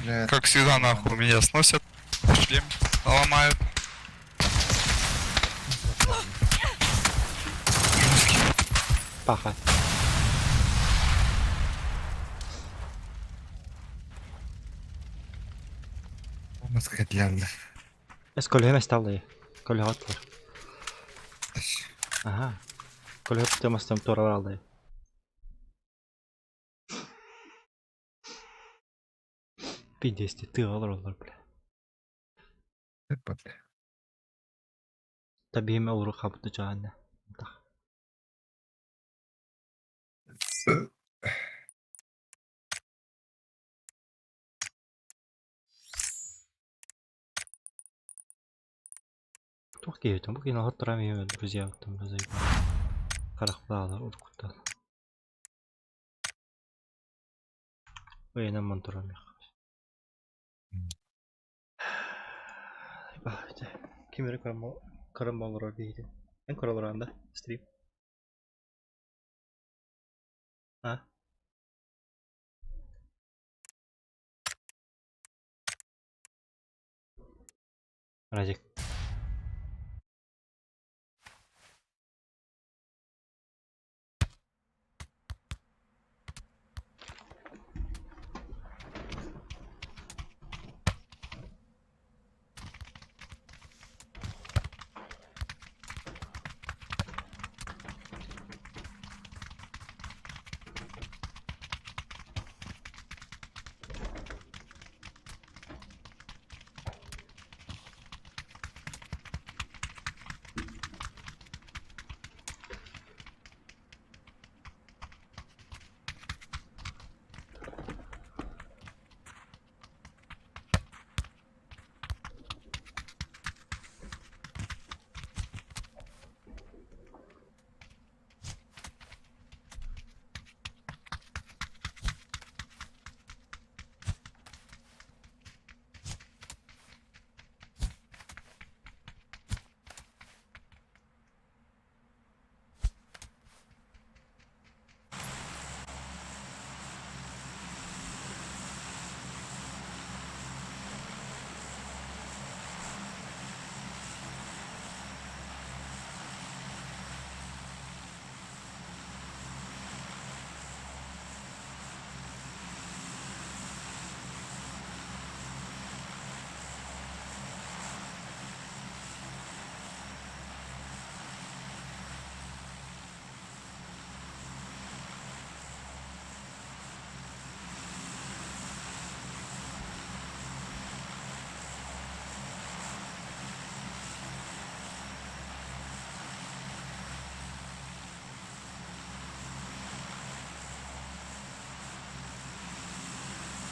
Бля, Как всегда, нахуй, меня сносят. Шлем ломают. Паха. Маска для. Эс колеһэ сталлы. Колеһэ оттор. Ага. Колеһэ темастан тура алды. Пиздец, ты алыр олар, бля. Бля. Табиһиме олору хабыты жаанна. Туох киһитин бу киһини оһоттором иһин друзьябыттан заебал. Харахпаалар уруккуттан. Ыйынан монтором Ким эрэ көрөн олорор биһитин. Эн көрө олорон да стрим. А? Радик.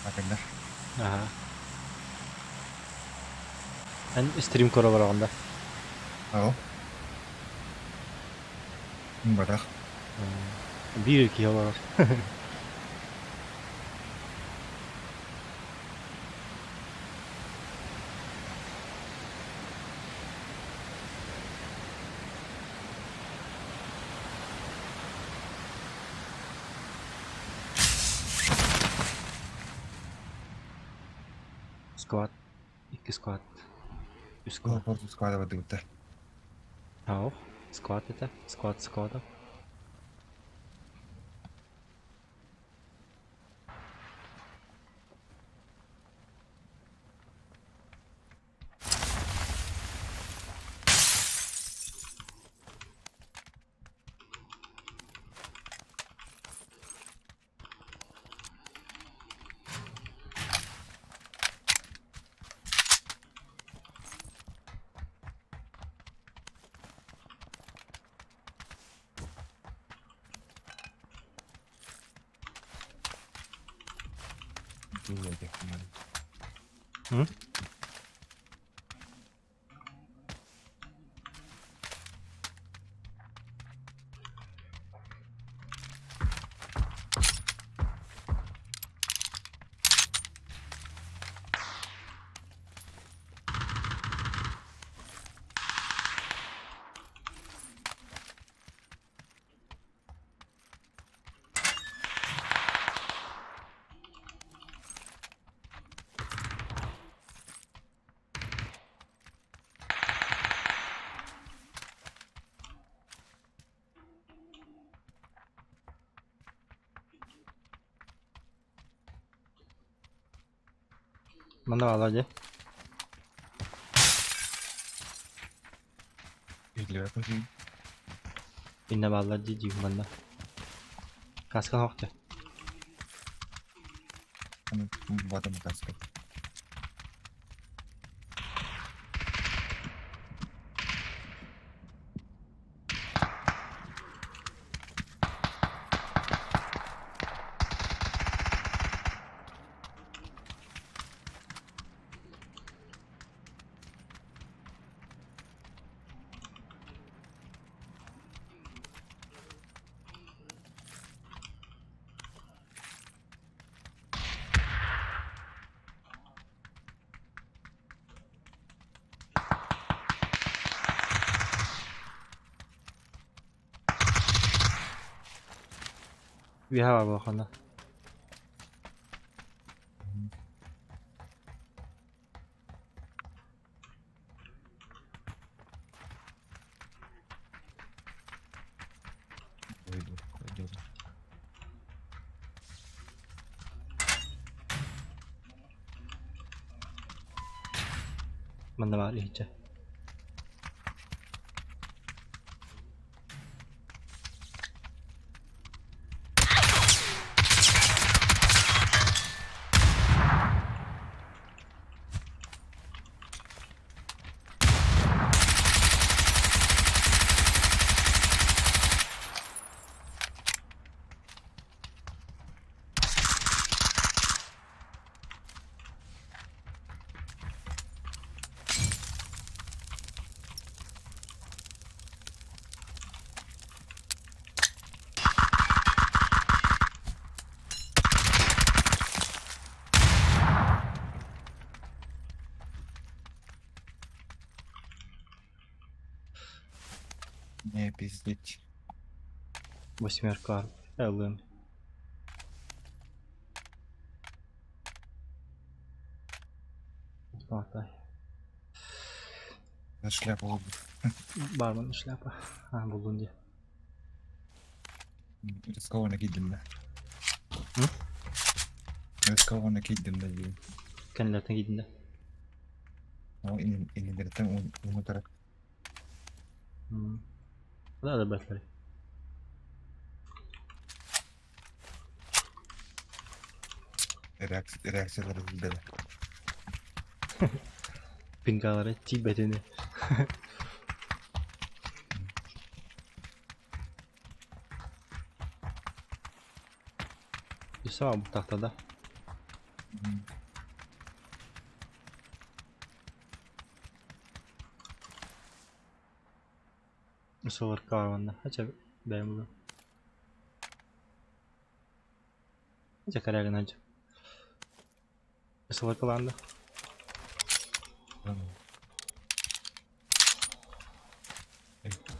Акыннар. Аха. Эн стрим көрө олороҕун да? Ау. Бадах. Биир киһи олорор. Склад. Икки склад. Үс склад. Порт склада бардыбыттар. Ау. Склад это. Склад склада. М? Манна баалар дьэ. Иннэ бааллар дии диибин манна. Каска суох дьэ. Үөһэ баар буолхана. Выйду, пойдет. Манна баар иһиччэ. Не пиздить. Восьмерка ЛМ. Ата. На шляпу лобут. Бармен шляпа. А, буллун дии. Рискованно киирдим да. М? Рискованно киирдим да диибин. Кэннилэртэн киирдин да. Ол иннилэриттэн уҥутара. Да, да, бэртлэри. Реакциялары билбэтэ. Пингалары тиийбэтини. Саа бутахта да. Сылырка уонна хача бэйэм булуом. Дьэ корягынан дьэ. Сылыркалаан да.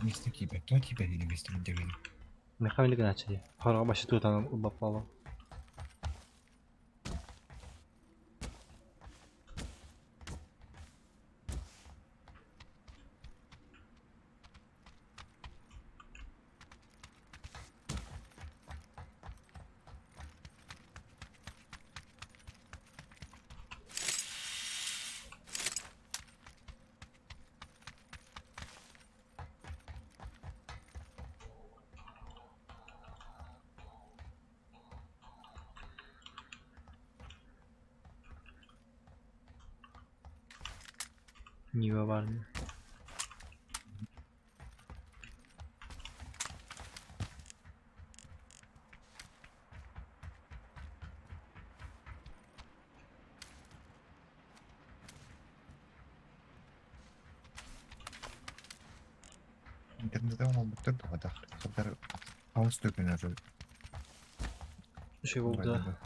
Миэстэ тиийбэт, тоҕо тиийбэт ини миэстэ мин Механик гынааччы дии. Хороҕо башы туутан ылбаппаллар. Нива баар Интернете оҥорбуттар туһатах. Сатар хаос төкүнэр Үчүгэй буолда.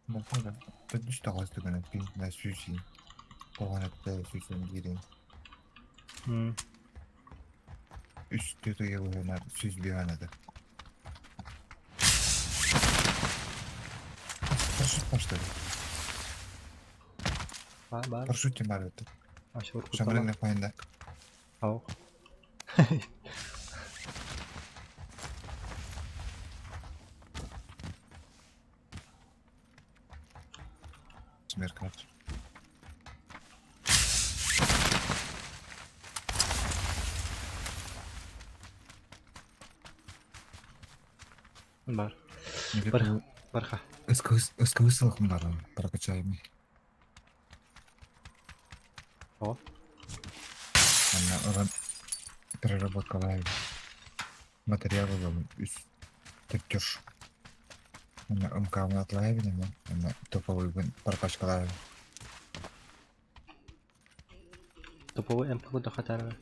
Бохуода төрдүс таҕас түгэнэ пинтна сүүсийн тоҕонетте сүүсүн диирин үс түөрт ыйы быһыынан сүүс биэһэн этэ. Парашют баштады. Баар баар. Парашют диэн баар эбит. Аш уруккуттан Шамрын лэппайында. Ау. Смеркалт. Бар. Бар. Барха. СКВ мунарын прокачаем. О. Манна ылан переработкалаабыт материал ылабын үс төттөр. Манна МК-бын атлаайбын эмэ, манна топовойбун прокачкалаабын. Топовой МК курдук хатаарар.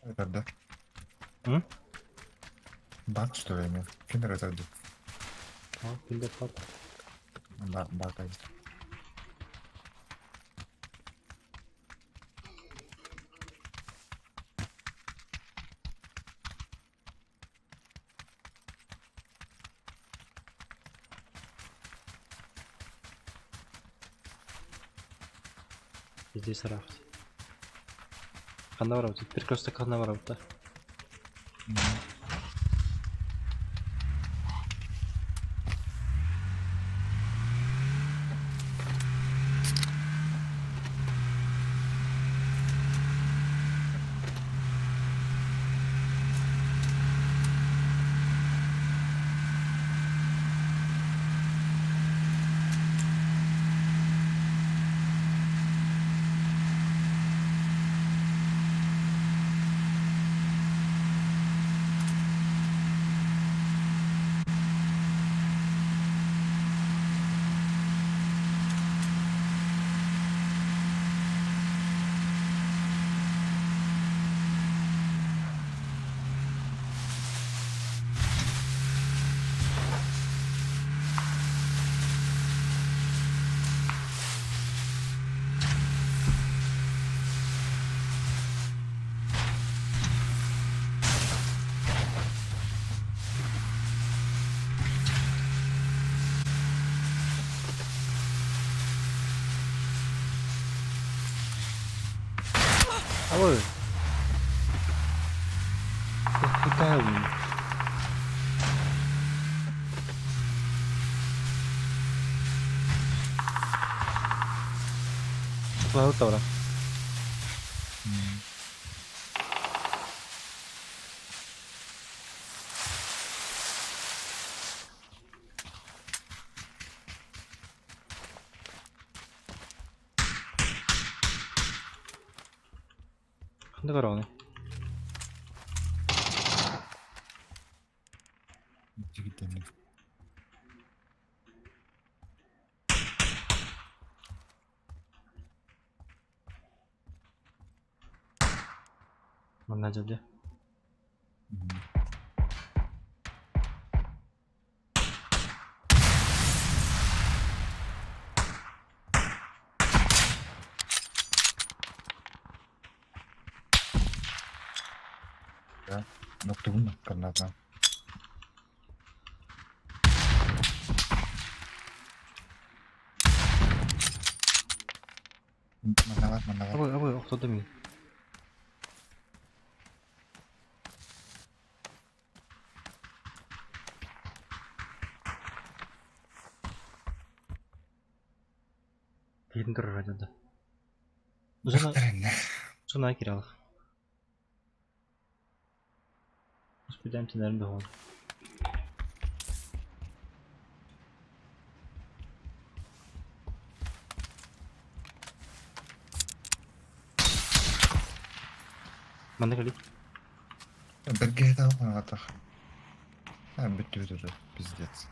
Ытарда. М? Баг что ли эмиэ? Ким эрэ ытарда? О, билбэт. Баакай. Здесь рафт. Ханна барабыт? Перекресток ханна барабыт да? Алло. Какая у меня? Тула Ханна бараҕыный? Манна дьэ Ноктугун карната. Манна манна. Абы, абы, охтодо мин. Киһитин турара дьадда. Зона, зона киралах. Успедаем тенерин доҕор. Манна кэлий. Бэргэһэ таҕатах. Бүттүбүт уже, пиздец.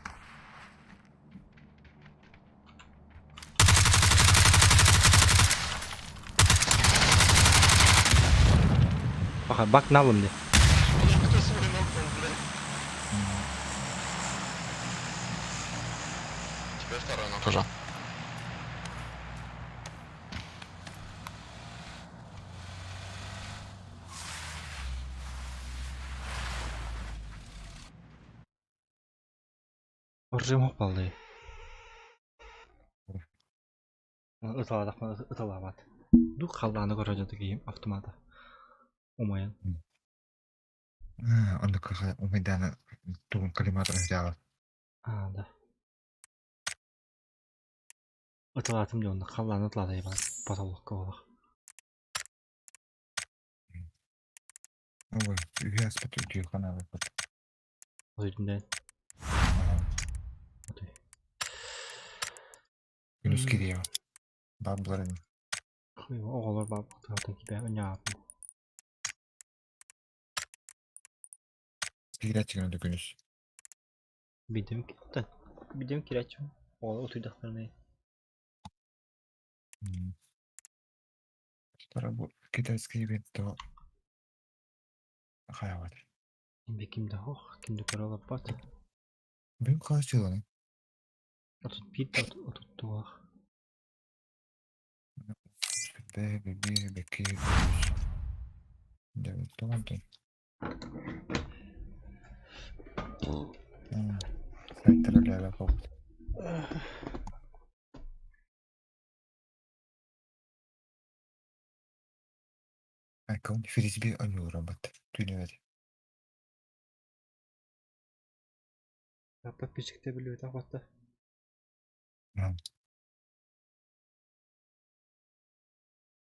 Баха, бак налым де. Кто свой нокнул, блядь? Тебе второй нок уже. Оржым хопалды. Ыталадахпына ыталаабат. Ду халлааны көрө дьоду киһим автомата. Умайан. Оннук умайдааны тугун коллиматор дьаҕар. Аа, да. Ыталаатым дьэ онно халлааны ыталаата ебать. Потолокка олох. Ой, үһү аспыт үтүө ханаабыппыт. Өйдүнэн. Отой. Күнүс кириэҕэ. Баар булар ини. Оҕолор баабыктаатан кибэ өньаапын. Киирээччигин да күнүс. Бидем бидем киирээччим. Оҕолор утуйдахтарына. Тара бу китайский бит то хайабат. Ким да ким да хох, ким да көрө олорбот. Бүгүн хаһыс чыыланый? 31 да 32. Б, Б, К, Девять, Сайтар попут. Айкон фрисби ойуураммат түүнүбэт. Подписчикте билбэтэх батта.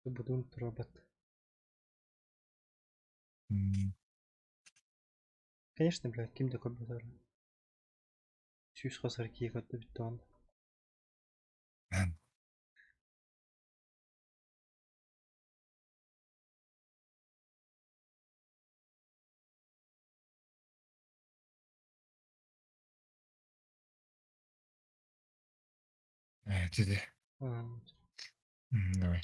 Будун турабат. Конечно, блядь, ким да көрбөтөр. Сүүс хасар кии көрдө бүттөҕүн. Ээ, тиди. Давай.